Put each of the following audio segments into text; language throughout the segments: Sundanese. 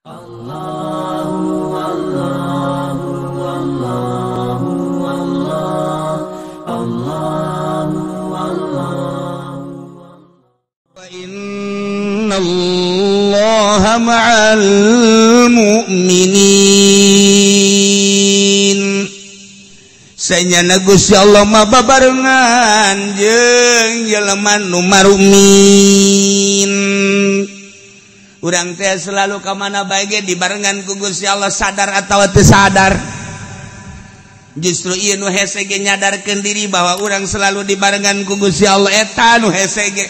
Allahu Allahu Allahu Allah Allahu Allah. Wa innallaha ma'al mu'minin. Sanyana Gusti Allah mah babarengan jeung jelema nu marumin. Urang teh selalu ka mana bae ge dibarengan ku Gusti Allah, sadar atawa teu sadar. Justru ieu nu hese ge nyadarkeun diri bahwa urang selalu dibarengan ku Gusti Allah, eta nu hese ge.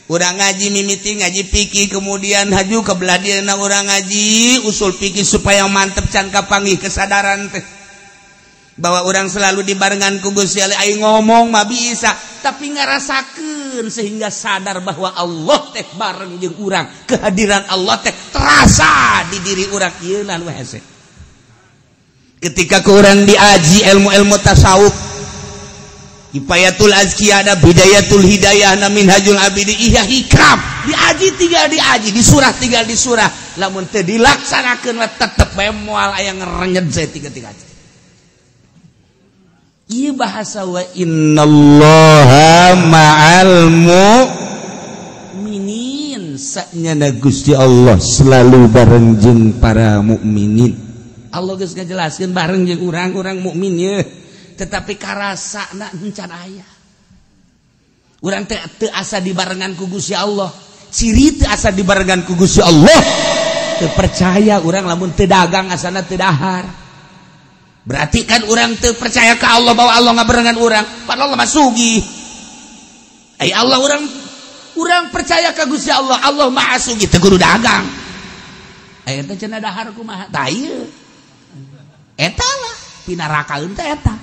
Urang ngaji mimiti ngaji fikih, kemudian haju ke belah dieuna urang ngaji usul fikih supaya mantep can kapanggih kesadaran teh. Bahwa orang selalu dibarengan ku Gusti Allah, aing ngomong mah bisa, tapi ngarasakeun sehingga sadar bahwa Allah teh bareng jeung urang, kehadiran Allah teh terasa di diri urang. Ieu nu hese. Ketika ku urang diaji ilmu-ilmu tasawuf, Kifayatul Azkiyah, Bidayatul Hidayah, Minhajul Abidi, Ihya Hikam, diaji tinggal diaji, disurah tinggal disurah, lamun teu dilaksanakeun tetep bae moal aya ngerenyet saeutik-eutik. Ieu bahasa wa innallaha ma'al mu'minin, saknyana Gusti Allah selalu bareng jeung para mukminin. Allah geus ngajelaskeun bareng jeung urang-urang mukmin ye, tetapi karasana encan aya. Urang teh teu asa dibarengan ku Gusti Allah. Ciri teu asa dibarengan ku Gusti Allah, teu percaya urang lamun teu dagang asana teu dahar. Berarti kan orang teu percaya ke Allah bahwa Allah ngabarengan urang, padahal Allah mah sugih. Ai Allah urang percaya ka Gusti Allah, Allah Maha Sugih, teu kudu dagang. Ai eta cenah dahar kumaha? Tah ieu. Eta lah pinarakaeun teh eta.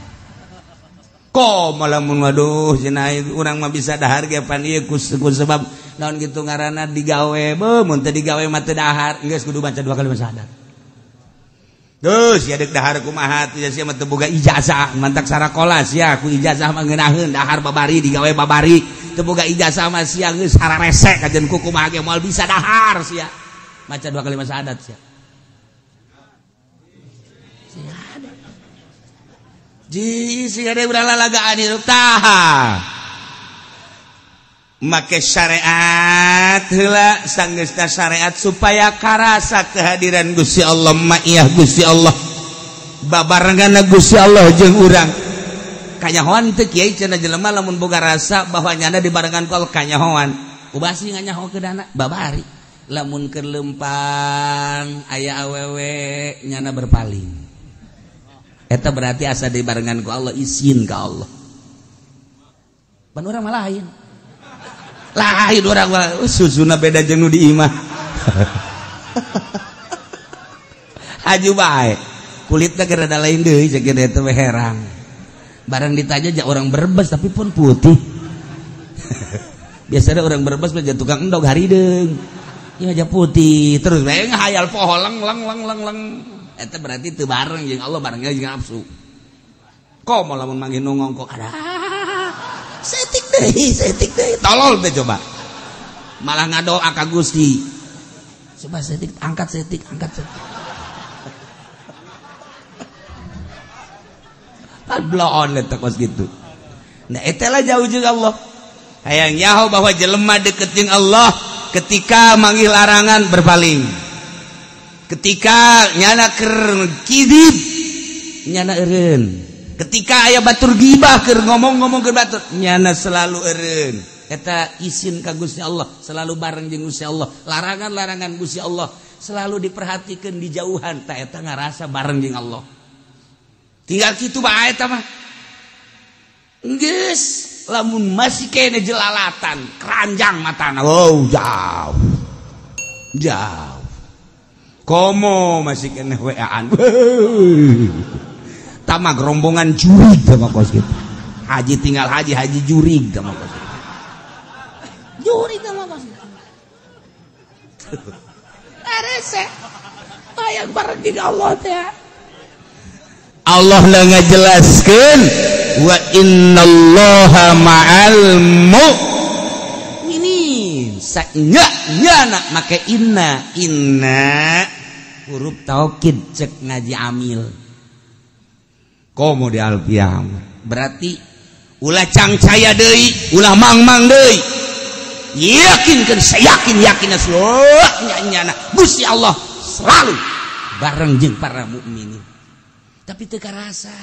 Komo lamun waduh cenah urang mah bisa dahar ge pan ieu ku sebab naon kitu ngaranna digawe, beuh mun teu digawe mah teu dahar, geus kudu baca dua kali syahadat. Terus ya dek dahar kumaha tuh sia mah teu boga ijazah, mantak sarakola sia ku ijazah mah ngeunaheun dahar babari digawe babari, teu boga ijazah mah sia geus hararese kajen ku kumaha ge moal bisa dahar sia. Maca dua kali syahadat sia. Sia ada. Ji sia ada urang lalagaan hirup tah. Make syariat heula sanggeusna syariat supaya karasa kehadiran Gusti Allah, ma'iyah Gusti Allah, babarenganna Gusti Allah jeung urang. Kanyahoan teu kiai cenah jelema lamun boga rasa bahwa nyana dibarengan ku Allah kanyahoan. Ubah sih nganyaho keudana babari. Lamun keur leumpang aya awewe nyana berpaling. Eta berarti asa dibarengan ku Allah, izin ka Allah. Pan urang mah lain. Lain orang mah susuna beda jeung nu di imah. Haju bae kulitna ge rada lain deui jeung eta we herang. Barang ditanya ja orang Brebes tapi pun putih. Biasanya orang Brebes mah tukang endog harideung. Ieu aja putih terus we ngahayal poho leng leng leng leng leng. Eta berarti teu bareng jeung Allah, barengnya jeung nafsu. Komo lamun manggih nu ngongkok ada. Setik deui, tolol teh coba. Malah ngadoa ka Gusti. Coba setik, angkat setik, angkat setik. Pan bloon eta kos kitu. Nah eta lah jauh jeung Allah. Hayang nyaho bahwa jelema deket jeung Allah ketika manggih larangan berpaling. Ketika nyana keur kidib nyana eureun. Ketika aya batur gibah keur ngomong-ngomong keur batur nyana selalu eureun. Eta isin ka Gusti Allah, selalu bareng jeung Gusti Allah. Larangan-larangan Gusti Allah selalu diperhatikeun di jauhan, ta eta ngarasa bareng jeung Allah. Tinggal kitu bae eta mah. Geus lamun masih kene jelalatan, keranjang matana. Oh, jauh. Jauh. Komo masih kene WA-an. Tama rombongan jurig sama kos gitu. Haji tinggal haji, haji jurig sama kos gitu. Jurig sama kos gitu. Arese. Hayang bareng jeung Allah teh. Allah lah ngajelaskeun wa innallaha ma'al mu'minin. Sanya make inna inna huruf taukid cek ngaji amil. Komo di alfiah berarti ulah cangcaya deui, ulah mangmang deui. Yakinkeun sayakin yakin nya Gusti Allah selalu bareng jeung para mukminin. Tapi teu karasa.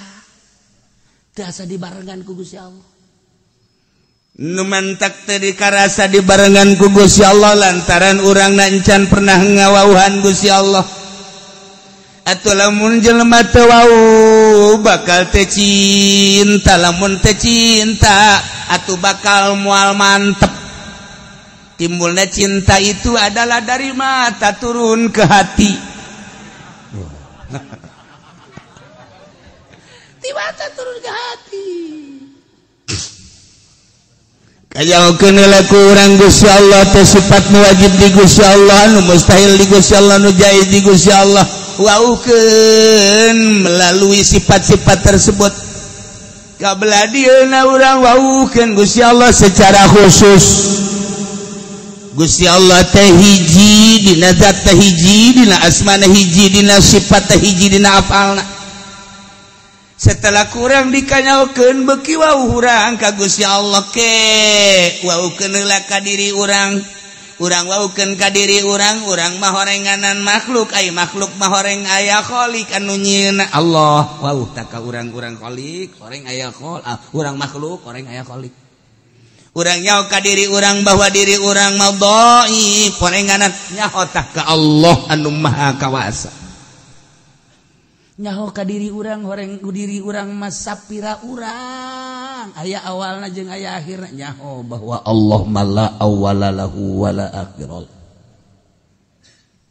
Teu asa dibarengan ku Gusti Allah. Nu mantak teu dikarasa dibarengan ku Gusti Allah lantaran urang encan pernah ngawauhan Gusti Allah. Atuh lamun jelema teu wau bakal teu cinta, lamun teu cinta atuh bakal moal mantep. Timbulnya cinta itu adalah dari mata turun ke hati. Di mata turun ke hati. Kajaukeun heula ku urang Gusti Allah teh sifat nu wajib di Gusti Allah, nu mustahil di Gusti Allah, nu jaiz di Gusti Allah. Waukeun melalui sifat-sifat tersebut. Kabla dieuna urang waukeun Gusti Allah secara khusus. Gusti Allah teh hiji dina zat teh hiji dina asmana hiji dina sifat teh hiji dina afalna. Setelah kurang dikanyaokeun beuki wau urang ka Gusti Allah ke waukeun heula ka diri urang. Urang waukeun ka diri urang, urang mah horenganan makhluk, ai makhluk mah horeng aya khalik anu nyieunna Allah. Wau tah ka urang-urang khalik, horeng aya urang makhluk, horeng aya khalik. Urang nyaho ka diri urang bahwa diri urang mah dhaif, horenganan nyaho tah ka Allah anu maha kawasa. Nyaho ka diri urang, horeng diri urang mah sapira urang, aya awalna jeung aya akhirna, nyaho bahwa Allah mala awwala lahu wala akhiral.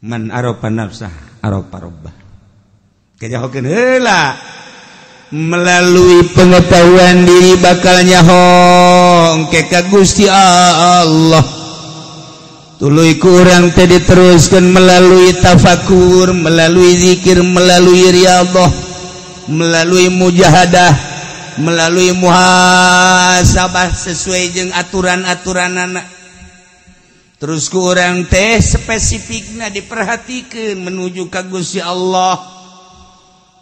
Man arafa nafsah arafa rabbah. Kajahokeun heula melalui pengetahuan diri bakal nyaho engke ka Gusti Allah. Tuluy ku urang teh diteruskeun melalui tafakur, melalui zikir, melalui riyadhah, melalui mujahadah, melalui muhasabah sesuai jeung aturan-aturanana. Terus ku urang teh spesifikna diperhatikeun menuju ka Gusti Allah.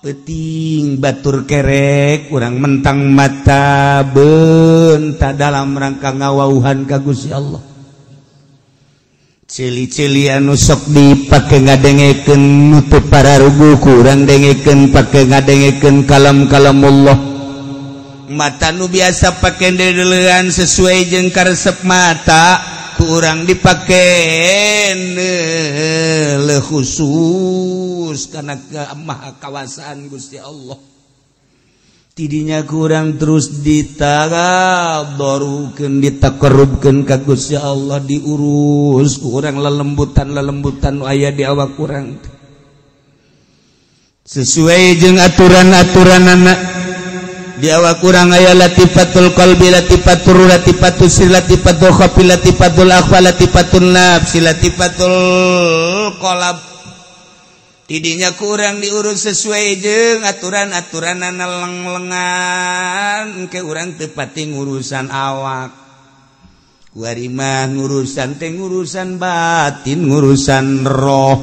Peuting batur kerek urang mentang mata beunta dalam rangka ngawauhan ka Gusti Allah. Cili-cili anu sok dipake ngadengekeun nutup pararugu kurang dengekeun pake ngadengekeun kalam-kalam Allah. Mata nu biasa pake dedelean sesuai jeung karesep mata kurang dipake le khusus karena maha kawasaan Gusti Allah. Tidinya kurang terus ditadarukeun ditakarrubkeun ka Gusti Allah, diurus kurang lelembutan-lelembutan nu aya di awak kurang sesuai jeung aturan-aturanana. Di awak kurang aya latifatul qalbi, latifatul ruh, latifatul sir, latifatul khafi, latifatul akhfa, latifatul nafsi, latifatul qalb. Tidinya kurang diurus sesuai jeung aturan-aturanana leng-lengan engke urang teu pati ngurusan awak. Kuari mah ngurusan teh ngurusan batin, ngurusan roh.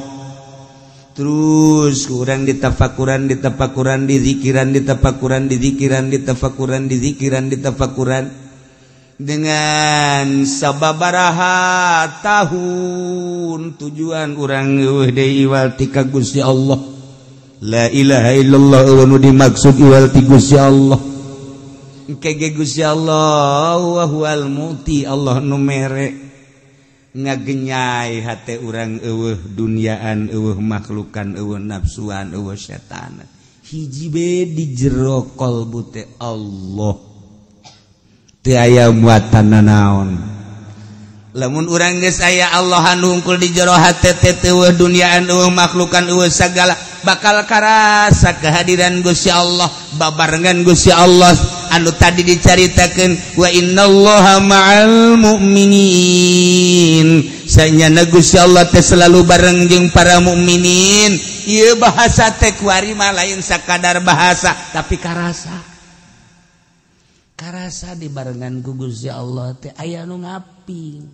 Terus kurang ditafakuran, ditafakuran, dizikiran, ditafakuran, dizikiran, ditafakuran, dizikiran, ditafakuran dengan sababaraha tahun tujuan urang eueuh deui iwal ti ka Gusti Allah. La ilaha illallah eueuh nu dimaksud iwal ti Gusti Allah. Engke ge Gusti Allah wa huwal muti, Allah nu mere ngagenyai hate urang eueuh duniaan, eueuh makhlukan, eueuh nafsuan, eueuh setan. Hiji be di jero qalbu teh Allah. Teu aya muatan nanaon. Lamun urang geus aya Allah anu hungkul di jero hate teh eueuh duniaan, eueuh makhlukan, eueuh sagala, bakal karasa kehadiran Gusti Allah, babarengan Gusti Allah anu tadi dicaritakeun wa innallaha ma'al mu'minin. Sanyana Gusti Allah teh selalu bareng jeung para mukminin. Ieu bahasa teh kuari mah lain sakadar bahasa tapi karasa. Karasa dibarengan ku Gusti Allah teh aya nu ngaping.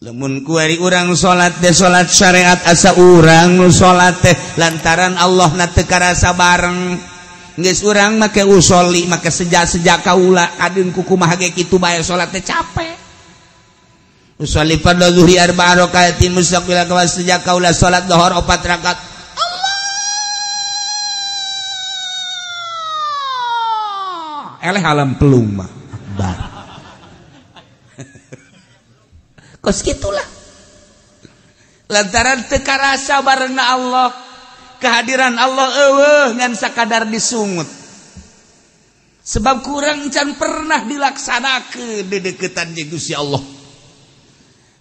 Lamun kuari urang salat teh salat syariat asa urang nu salat teh lantaran Allah na teu karasa bareng. Geus urang make usoli make seja-seja kaula kadeun kukumaha ge kitu bae salat teh capek. Usolli fardhu zuhri arba'a rakaatin mustaqbil kawas sejak kaula salat zuhur 4 rakaat. Allah. Eleh alam pelung mah akbar. Kos gitulah lantaran teu karasa barengna Allah, kehadiran Allah eueuh ngan sakadar disungut sebab kurang can pernah dilaksanakeun dedeukeutan jeung Gusti Allah.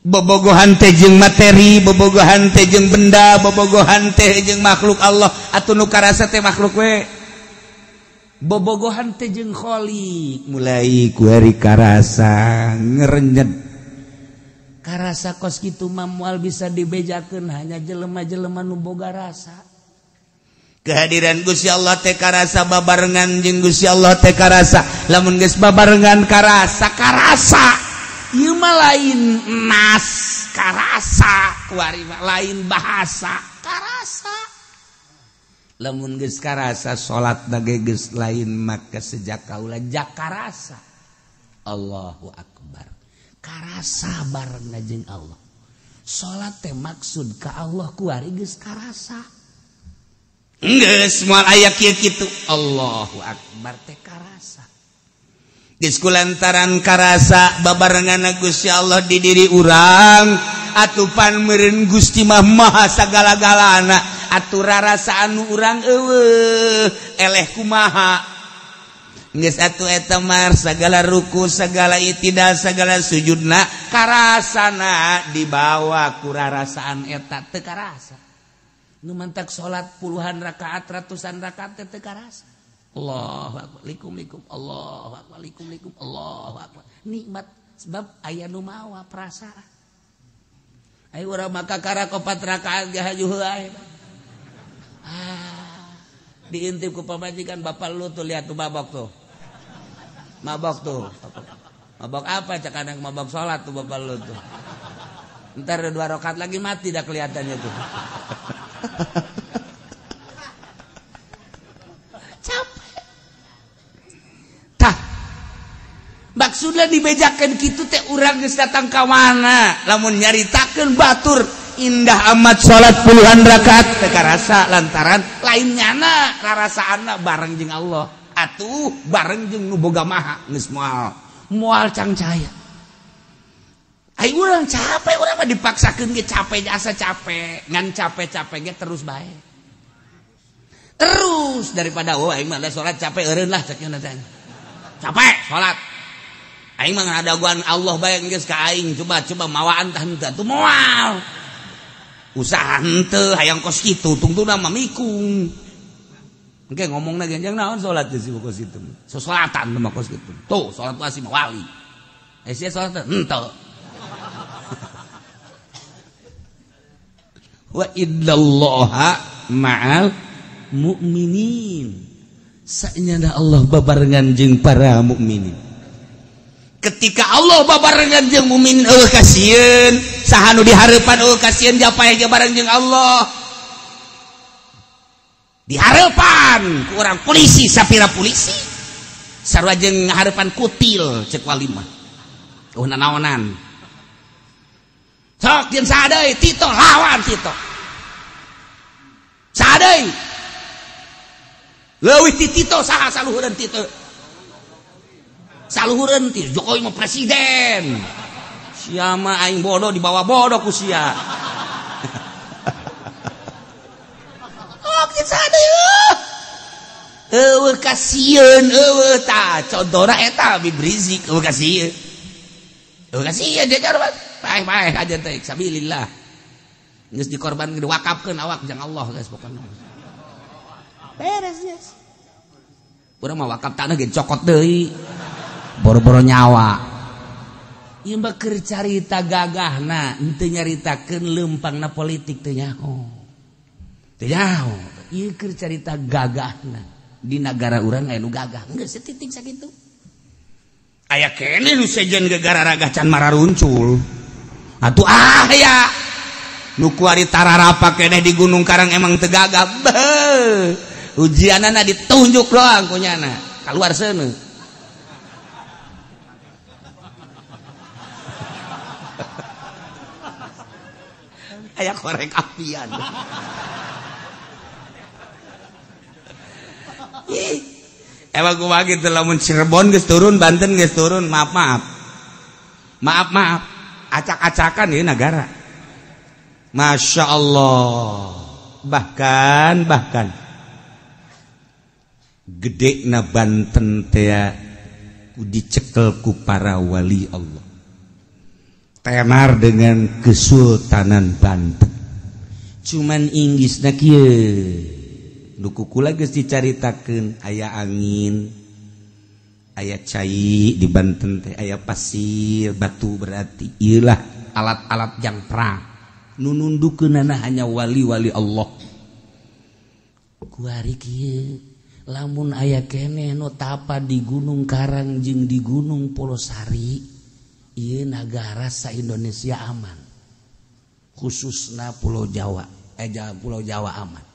Bobogohan teh jeung materi, bobogohan teh jeung benda, bobogohan teh jeung makhluk Allah atuh nu karasa teh makhluk we. Bobogohan teh jeung Khalik mulai ku hari karasa ngerenyet. Karasa kos kitu mah moal bisa dibejakeun hanya jelema-jelema nu boga rasa. Kehadiran Gusti Allah teh karasa babarengan jeung Gusti Allah teh karasa. Lamun geus babarengan karasa, karasa. Ieu mah lain nas, karasa kuari mah lain bahasa, karasa. Lamun geus karasa salat ge geus lain maka sejak kaula jakarasa. Allahu akbar. Karasa bareng jeung Allah. Salat teh maksud ka Allah kuari geus karasa. Geus moal aya kieu kitu. Allahu akbar teh karasa. Geus kulantaran karasa babarengan Gusti Allah di diri urang, atupan meureun Gusti mah maha sagala-galana, atuh rarasa anu urang eueuh eleh kumaha. Geus atuh eta mah sagala ruku, sagala itidal, sagala sujudna karasana dibawa ku rarasaan eta teu karasa. Nu mantak salat puluhan rakaat, ratusan rakaat teh teu karasa. Allahu akbar, likum likum, Allahu akbar, likum likum, Allahu akbar. Nikmat sebab aya nu mawa perasaan. Ayo urang maka karak 4 rakaat ge hajuh heula. Ah, diintip ku pamajikan bapak lu tuh lihat tuh mabok tuh. Mabok tuh. Mabok apa cak kadang mabok salat tuh bapak lu tuh. Ntar 2 rakaat lagi mati dah kelihatannya tuh. Capek. Tah. Maksudnya dibejakeun kitu teh urang geus datang ka mana? Lamun nyaritakeun batur indah amat salat puluhan rakaat teu karasa lantaran lain nyana rarasaanna bareng jeung Allah. Atuh bareng jeung nu boga maha geus moal moal cangcaya. Ai urang capek, urang mah dipaksakeun ge capek asa capek, ngan capek-capek ge terus bae. Terus daripada oh aing mah salat capek eureun lah cek nya teh. Capek salat. Aing mah ngadaguan Allah bae geus ka aing coba-coba mawaan tah henteu atuh moal. Usaha henteu hayang kos kitu tungtuna mah mikung. Engke ngomongna genjang naon salat geus kos kitu. Sasalatan mah kos kitu. Tuh salat pasti mah wali. Eh sia salat henteu. Wa innallaha ma'al mu'minin. Saenyana Allah babarengan jeung para mukminin. Ketika Allah babarengan jeung mukminin eueuh kasieun, saha nu dihareupan eueuh kasieun japae ge bareng jeung Allah. Dihareupan ku urang polisi sapira polisi. Sarua jeung ngahareupan kutil ceuk wali mah. Eueuh nanaonan. Sok jeung saha deui Tito lawan Tito. Saha deui? Leuwih ti Tito saha saluhureun Tito? Saluhureun ti Jokowi mah presiden. Sia mah aing bodoh dibawa bodoh ku sia. Oh, jeung saha deui? Eueuh kasieun eueuh tah contona eta Habib Rizik eueuh kasieun. Eueuh kasieun dia jarbat. Paeh-paeh aja teh sabilillah. Geus dikorbankeun diwakafkeun awak jang Allah geus pokona. Beres geus. Urang mah wakaf tanah ge cokot deui. Boro-boro nyawa. Ieu mah keur carita gagahna, henteu nyaritakeun leumpangna politik teu nyaho. Teu nyaho. Ieu keur carita gagahna. Di nagara urang aya nu gagah. Geus setitik sakitu. Aya keneh nu sejen gegara ragah can mararuncul. Atuh ah ya nu kuari tararapa keneh di Gunung Karang emang teu gagah. Beuh. Ujianana ditunjuk doang kunyana. Kaluar seuneu. Aya korek apian. Ih. Emang kumaha kitu lamun Cirebon geus turun, Banten geus turun, maaf maaf. Maaf maaf. Acak-acakan ieu nagara. Masya Allah. Bahkan gede na Banten teh dicekel ku para wali Allah. Tenar dengan Kesultanan Banten. Cuman Inggrisna kieu. Nu kukula geus dicaritakeun aya angin, aya cai di Banten teh, aya pasir, batu berarti ieulah alat-alat yang perang. Nu nundukeunana hanya wali-wali Allah. Kuari kieu lamun aya keneh nu tapa di Gunung Karang jeung di Gunung Pulosari, ieu nagara sa Indonesia aman. Khususna Pulau Jawa, Pulau Jawa aman.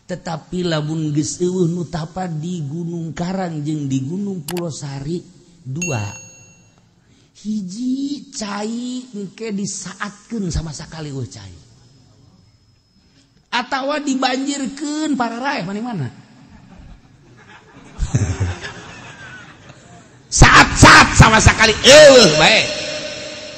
Tetapi lamun geus eueuh nu tapa di Gunung Karang jeung di Gunung Pulosari dua. Hiji cai engke disaatkeun sama sakali eueuh cai. Atawa dibanjirkeun pararaeh mana-mana. Saat-saat sama sakali eueuh bae.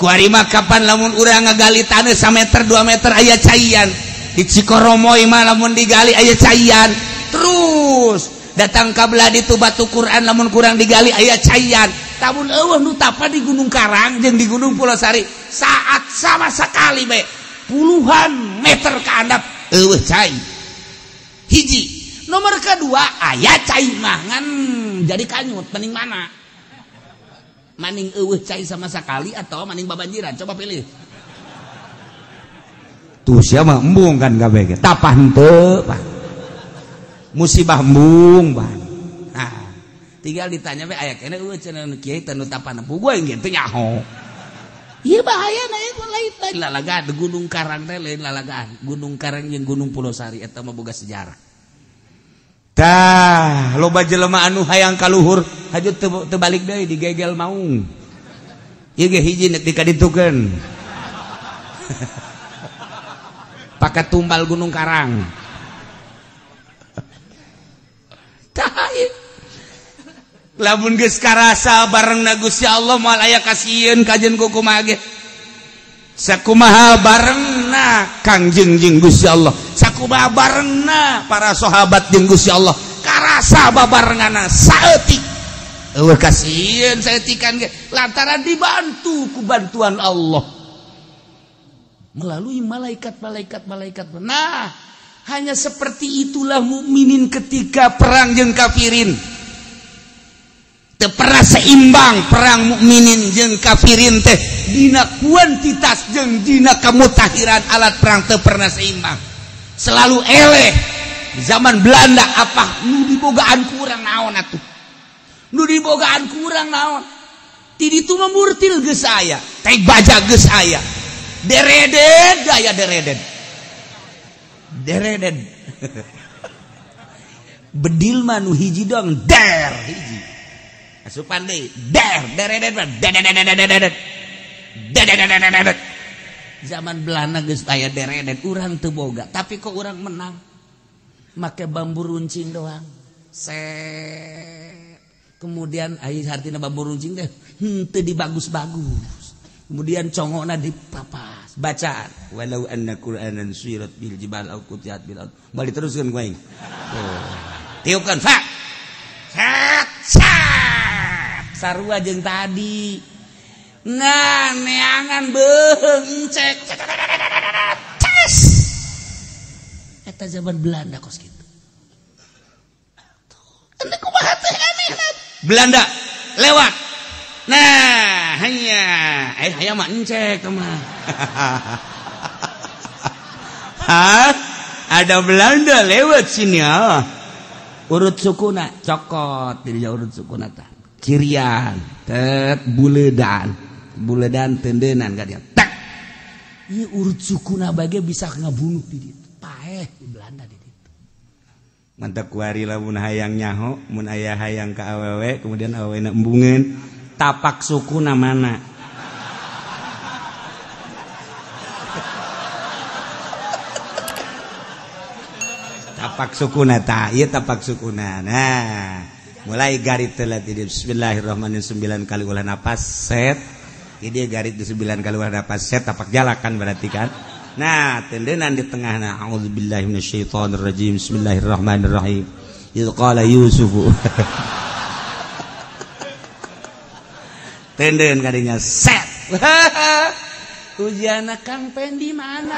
Kuari mah kapan lamun urang ngagali taneuh sameter 2 meter aya caian. Di Cikoromoy mah lamun digali aya caian. Terus datang ka belah ditu batu Quran lamun kurang digali aya caian. Lamun eueuh nu tapa di Gunung Karang jeung di Gunung Pulosari saat sama sekali bae puluhan meter ka handap eueuh cai. Hiji. Nomor kedua aya cai mah ngan jadi kanyut mending mana? Maning eueuh cai sama sekali atau maning babanjiran? Coba pilih. Tuh sia mah embung kan kabeh ge. Tapah henteu, Pak. Musibah embung, Pak. Nah, tinggal ditanya we aya keneh eueuh cenah nu kiai teh nu tapah nempuh gue ge teu nyaho. Ieu bahaya na ieu lain lalagaan Gunung Karang teh lain lalagaan. Gunung Karang jeung Gunung Pulosari eta mah boga sejarah. Tah, loba jelema anu hayang kaluhur haju teu balik deui digegel maung. Ieu ge hiji nek dikaditukeun. Pakai tumbal Gunung Karang. Tah, lamun geus karasa barengna Gusti Allah moal aya kasieun kajeun ku kumaha ge. Sakumaha barengna Kangjeng jeung Gusti Allah, sakumaha barengna para sahabat jeung Gusti Allah, karasa babarengana saeutik. Eueuh kasieun saeutikan ge lantaran dibantu ku bantuan Allah melalui malaikat-malaikat malaikat. Nah, hanya seperti itulah mukminin ketika perang jeung kafirin. Teu pernah seimbang perang mukminin jeung kafirin teh dina kuantitas jeung dina kamutahiran alat perang teu pernah seimbang. Selalu eleh. Di zaman Belanda apa nu dibogaan kurang naon atuh? Nu dibogaan kurang naon? Ti ditu mah murtil geus aya, teh baja geus aya. Deredet aya deredet. Deredet. Bedil mah nu hiji doang der hiji. Asupan deui der deredet mah dedededededet. Dedededededet. Zaman Belanda geus aya deredet, urang teu boga, tapi kok urang menang. Make bambu runcing doang. Set. Kemudian ai hartina bambu runcing teh henteu dibagus-bagus. Kemudian congokna dipapas, bacaan walau anna qur'anan suyirat bil jibal au qutiat bil ard. Balik teruskeun ku aing. Tiupkeun fa. Set set. Sarua jeung tadi. Nah, neangan beuheung cek. Ces. Eta zaman Belanda kos kitu. Tuh, ende kumaha teh aneh. Belanda lewat. Nah, hanya hayang mah encek mah. Hah? Ada Belanda lewat sini ah. Urut sukuna cokot dirinya urut sukuna tah. Cirian, tet buledan. Buledan tendenan ka dia. Tak. Ieu urut sukuna bage bisa ngabunuh di ditu. Paeh di Belanda di ditu. Mantap kuari lamun hayang nyaho, mun aya hayang ka awewe, kemudian awewena embungeun, tapak sukuna mana? Tapak sukuna ta, ieu tapak sukuna. Nah, mulai garit telat ini bismillahirrahmanirrahim 9 kali ulah napas set. Ini garit di 9 kali ulah napas set tapak jalakan berarti kan. Nah, tendenan di tengah nah auzubillahi minasyaitonirrajim bismillahirrahmanirrahim. Idz qala Yusuf. Tenden kadinya set. Ujiana Kang Pendi mana?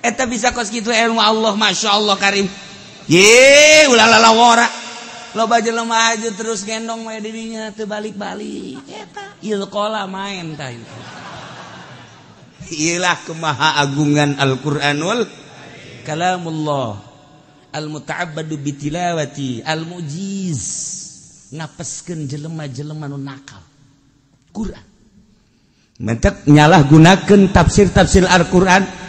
Eta bisa kos kitu ilmu Allah, Masya Allah karim. Ye, ulah lalawara. Loba jelema aja terus gendong we dirinya teu balik-balik. Eta ilqala main tah itu. Iyalah kemahaagungan Al-Qur'anul kalamullah al-muta'abbadu bitilawati al-mujiz ngapeskeun jelema-jelema nu nakal. Quran. Mentek nyalahgunakeun tafsir-tafsir Al-Qur'an.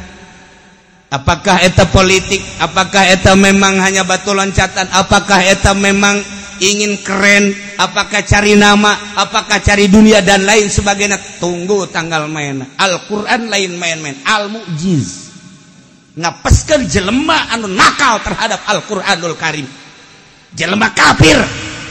Apakah eta politik? Apakah eta memang hanya batu loncatan? Apakah eta memang ingin keren? Apakah cari nama? Apakah cari dunia dan lain sebagainya? Tunggu tanggal main. Al-Quran lain main-main. Al-Mu'jiz ngapeskeun jelema anu nakal terhadap Al-Quranul Karim. Jelema kafir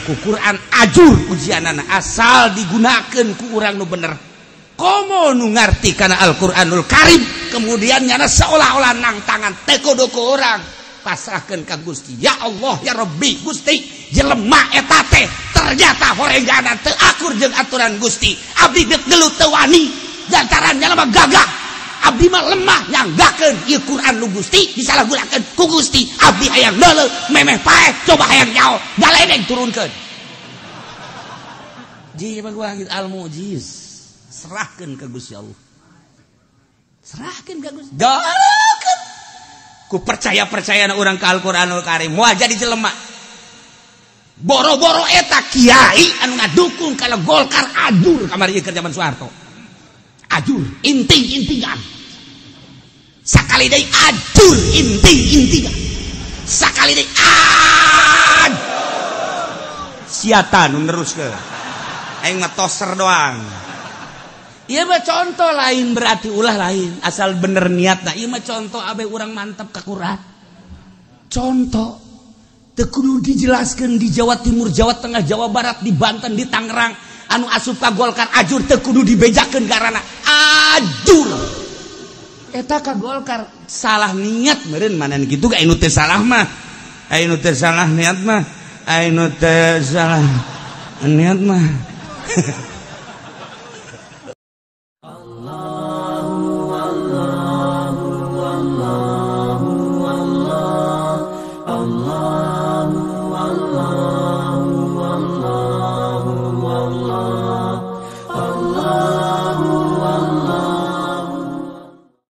ku Quran ajur ujianana asal digunakeun ku urang nu bener. Komo nu ngarti kana Al-Qur'anul Karim kemudian nyana seolah-olah nang tangan teu kudu ku urang pasrahkeun ka Gusti. Ya Allah ya Rabbi Gusti jelema eta teh ternyata horenggana teu akur jeung aturan Gusti. Abdi deuk gelut teu wani lantaran jelema gagah. Abdi mah lemah nyanggakeun ieu Qur'an nu Gusti disalahgunakeun ku Gusti. Abdi hayang deuleu memeh paeh coba hayang nyaho galedeng turunkeun. Ji mah al-mu'jiz serahkan ke Gusti Allah. Serahkan ke Gusti. Dalakeun. Ku percaya-percayana urang ka Al-Qur'anul Karim moal jadi jelema. Boro-boro eta kiai anu ngadukung kalau Golkar ajur kamari keur zaman Soeharto. Ajur inting-intingan. Sakali deui ajur inting-intingan. Sakali deui ajur. Siata nu neruskeun. Aing mah toser doang. Ieu mah contoh lain berarti ulah lain asal bener niatna. Ieu mah contoh abe urang mantep ka Quran. Contoh teu kudu dijelaskeun di Jawa Timur, Jawa Tengah, Jawa Barat, di Banten, di Tangerang anu asup ka Golkar ajur teu kudu dibejakeun karana ajur. Eta ka Golkar salah niat meureun manan kitu ga anu teu salah mah. Anu teu salah niat mah, anu teu salah niat mah.